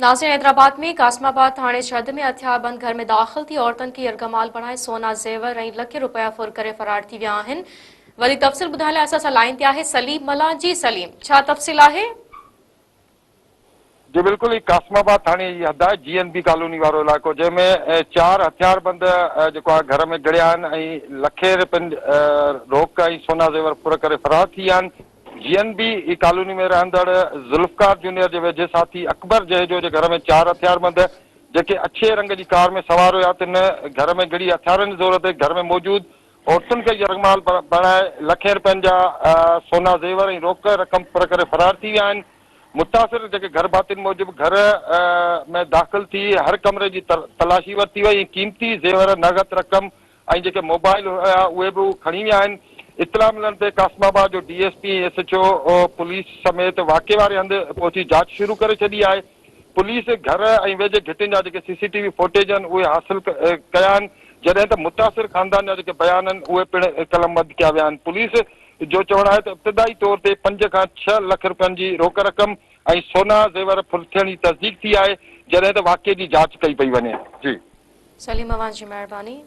ناظرين حيدرآباد ۾ قاسم آباد ٿاڻي جي حد ۾ هٿياربند گهر ۾ داخل ٿي عورتن کي يرغمال بڻائي سونا زيور ۽ لکين رپيا ڦر ڪري فرار ٿي ويا آهن وڌيڪ تفصيل ٻڌائڻ لاء اسان سان لائين تي آهي سليم ملاح جي سليم ڇا تفصيل آهي؟ جي بلڪل هي قاسم آباد ٿاڻي جي حد آهي جي اين بي ڪالوني وارو علائقو جنهن ۾ چار هٿياربند جيڪو آهي گهر ۾ گهڙيا آهن ۽ لکين رپين روڪ ۽ سونا زيور ڦر ڪري فرار ٿي ويا آهن جي اين بي ڪالوني ۾ رهندڙ ذوالفقار جونيئر جي ويجهي ساٿي اڪبر جهيجو جي گهر ۾ چار هٿياربند جيڪي اڇي رنگ جي ڪار ۾ سوار هيا تن گهر ۾ گهڙي هٿيارن جي زور تي گهر ۾ موجود عورتن کي يرغمال بڻائي لکين رپين جا سونا زيور ۽ روڪ رقم ڦر ڪري فرار ٿي ويا آهن. متاثر جيڪي گهر ڀاتين موجب گهر ۾ داخل ٿي هر ڪمري جي تلاشي ورتي وئي ۽ قيمتي زيور، نغد رقم ۽ جيڪي موبائل هيا اهي به کڻي ويا آهن. اطلاع ملڻ تي قاسم آباد جو D S P ۽ S H O police سميت واقعي واري هنڌ پهچي جاچ شروع ڪري ڇڏي آهي. پوليس گهر ۽ ويجهي گهٽين جا جيڪي سي سي ٽي وي فوٽيج آهن اهي حاصل ڪيا آهن جڏهن ته متاثر خاندان جا جيڪي بيان آهن اهي پڻ قلمبند ڪيا ويا آهن. پوليس جو چوڻ آهي ته ابتدائي طور تي پنج کان ڇهه لک رپين جي روڪ رقم ۽ سونا زيور ڦر ٿيڻ جي تصديق ٿي آهي جڏهن ته واقعي جي جاچ ڪئي پئي وڃي. جي. سليم اوهان جي مهرباني.